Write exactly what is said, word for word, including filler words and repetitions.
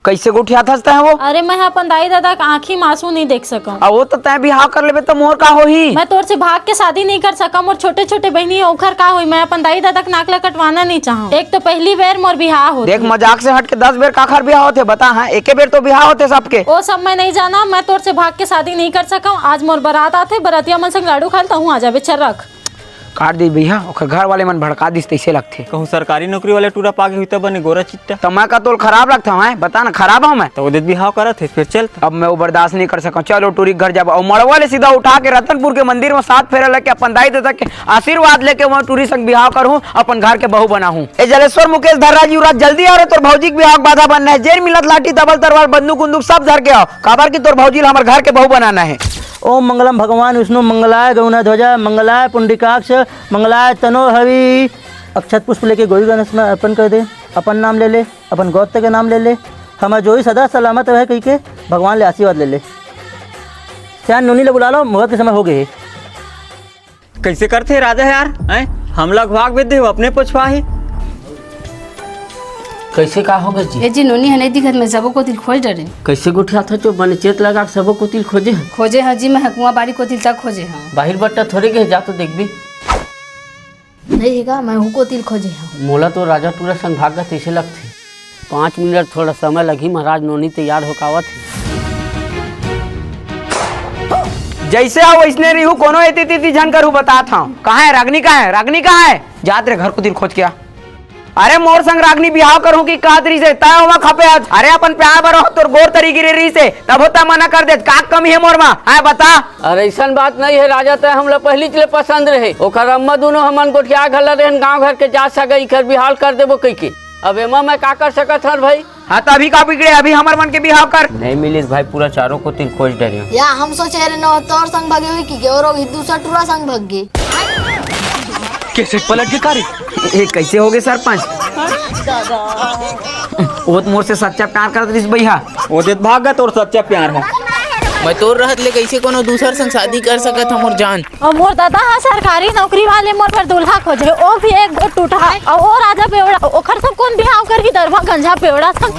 कइसे गोठियाथस तैं वो? अरे, मैं ह अपन दाई ददा के आँखी म आँसू नइ देख सकंव। अ, वो तो तैं बिहाव कर लेबे त मोर का होही? मैं तोर से भाग के शादी नइ कर सकंव। मोर छोटे-छोटे बहिनी हे, ओखर का होही? मैं अपन दाई ददा के नाक ल कटवाना नइ चाहंव। एक तो पहली बेर मोर बिहाव होथे। देख, मजाक से हट के दस बेर काखर बिहाव होथे, बता। हाँ, एके बेर तो बिहाव होथे सबके। ओ सब मैं नइ जानंव, मैं तोर से भाग के शादी नइ कर सकंव। आज मोर बरात आथे, बरतिया मन संग लाडू खाय ल तहूँ आ जाबे। चल रख। काट दिस भैया, ओखर घर वाले मन भड़का दिस तइसे लगथे। कहूँ सरकारी नौकरी वाले टूरा पागे होही त बने गोरा चिट्टा। त मैं का तोल खराब लगथंव, हैं? बता ना, खराब हंव मैं? त ओदे बिहाव करत हे, फेर चल त। अब मैं वो बर्दाश्त नइ कर सकंव। चल ओ टूरी के घर जाबो, अउ मड़वा ले सीधा उठा के रतनपुर के मंदिर म सात फेरा लेके अपन दाई ददा के आशीर्वाद लेके वो टूरी संग बिहाव करहूँ, अपन घर के बहू बनाहूँ। ए जलेश्वर, मुकेश, धर्राज, युवराज, जल्दी आव रे, तोर भौजी के बिहाव के बाधा बनना हे। जेन मिलत लाठी, तबल, तरवार, बंदूक, उंदूक सब धर के आव, काबर कि तोर भौजी ल हमर घर के बहू बनाना हे। ओम मंगलम भगवान विष्णु मंगलाय गरुणध्वजा मंगलाय पुंडरीकाक्ष मंगलाय तनो हवि। अक्षत पुष्प लेके गोई गणेश में अर्पण कर दे। अपन नाम ले ले, अपन गोत्र के नाम ले ले। हमर जोड़ी सदा सलामत रहे कहिके भगवान ले आशीर्वाद ले ले। सियान नोनी ले बुला लो, मुहूर्त के समय हो गए हे। कइसे करथे राजा यार, हैं? हमला घुवाक भेज दे, वो अपने पछुआ हे। कइसे का हो गे जी? ए जी, नोनी ह नइ दिखत, मैं सबो कोति ल खोज डरे। कइसे गोठियाथस तो बने चेत लगा के सबो कोति ल खोजे हस? खोजे हंव जी, मैं ह कुआं बारी कोति ल तक खोजे हंव। बाहिर बट्टा थोरे गे, जा तो देखबे। नइ हे गा, मैं हू कोति ल खोजे हंव। मोला तो राजा टूरा संग भाग गे तइसे लगथे। पाँच मिनट थोड़ा समय लगही महाराज, नोनी तैयार हो के आवत हे। जइसे हव वइसने रहिहू, कोनो एती तेती झन करहू, बतात हंव। कहाँ हे रागनी, कहाँ हे रागनी, कहाँ हे? जा त रे घर कोति ल खोज के आ। अरे मोर संग रागनी बिहाव करहूँ कि कहत रहिस हे, तैं ओमा खपे हस। अरे अपन प्यार बर तोर गोड़ तरी गिरे रहिस हे, तभो तैं मना कर देस। का कमी हे मोर मा, हैं बता? अरे अइसन बात नइ हे राजा, तैं हमला पहिलीच ले पसंद रहे। ओकर अम्मा दूनों हमन गोठिया घला रहेन, गांव घर के जात सगा, इकर बिहाव कर देबो कहिके। अब एमा मैं का कर सकत हंव भाई? हाँ, त अभी का बिगड़े, अभी हमर मन के बिहाव कर। नइ मिलिस भाई, पूरा चारों कोति ल खोज डरे हंव। या हम सोचे रहे न, तोर संग भगे होही कि गेवरो ही दूसर टूरा संग भग गे। कैसे पलट के का रे? ए, कइसे हो गे सरपंच? वो तो मोर से सच्चा प्यार करत रहिस भैया। वो देत भाग गे तोर सच्चा प्यार हे। मैं तोर रहत ले कइसे कोनो दूसर संग शादी कर सकत हंव मोर जान? अउ मोर ददा ह सरकारी नौकरी वाले मोर बर दूल्हा खोजे, ओ भी एक गो टूटहा। अउ ओ राजा पेवड़ा, ओखर सब कोन बिहाव करही दरभा गंजा पेवड़ा संग।